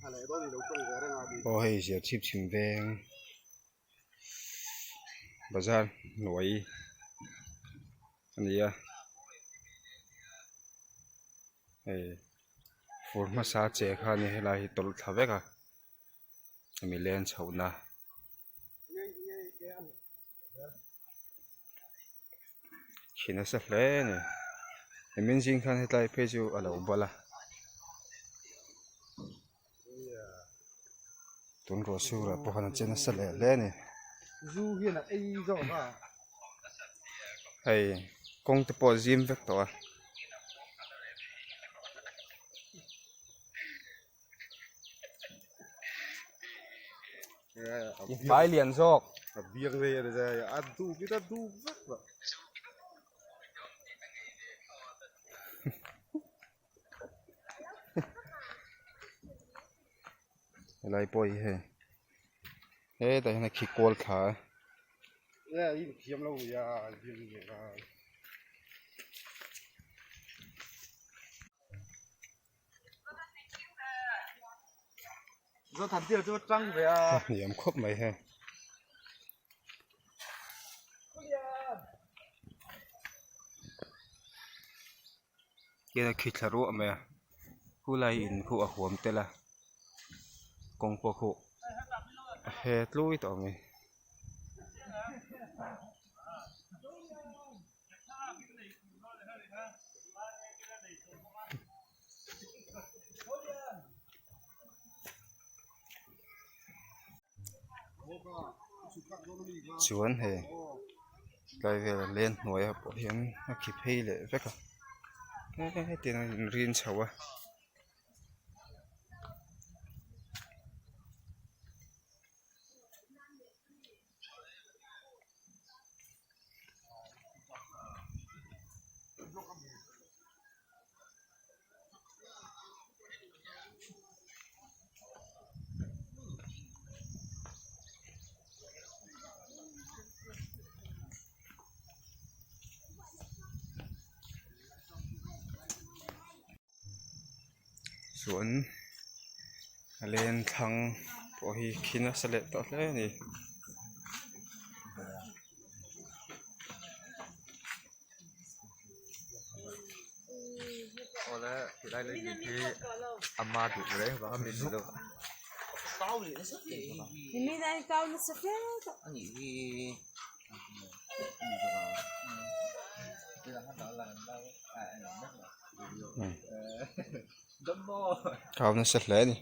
Aw hei zir chhip chhim veng bazar hnuai a ni a hei fur hmasa che kha a ni helai hi tawlh thla vek a hemi len chhohna. Khi nasa hle a ni nimin zing khan hetlai phei chu a lo bal a tun ruah sur ah pawh khan a che nasa leh hle a ni hei kawng te pawh a zim vek tawh a. I hmai lian zawk. A biang vei a ni zai a dup in a dup vek lo. Helai pawh hi hei hetah hian a khi kual thla a. A hniam khawp mai hei. Khian a khi thla ruah mai a khulai in khu a huam tel a kawng pawh khu a he tlui tawh mai. Chuan hei tlai vel a len hnuaiah pawh hian a khi phei leh vek a hetiang a inrin chho a. Chuan a len thlang pawh hi khi nasa leh tawh hle a ni. Kau nasa hle a ni.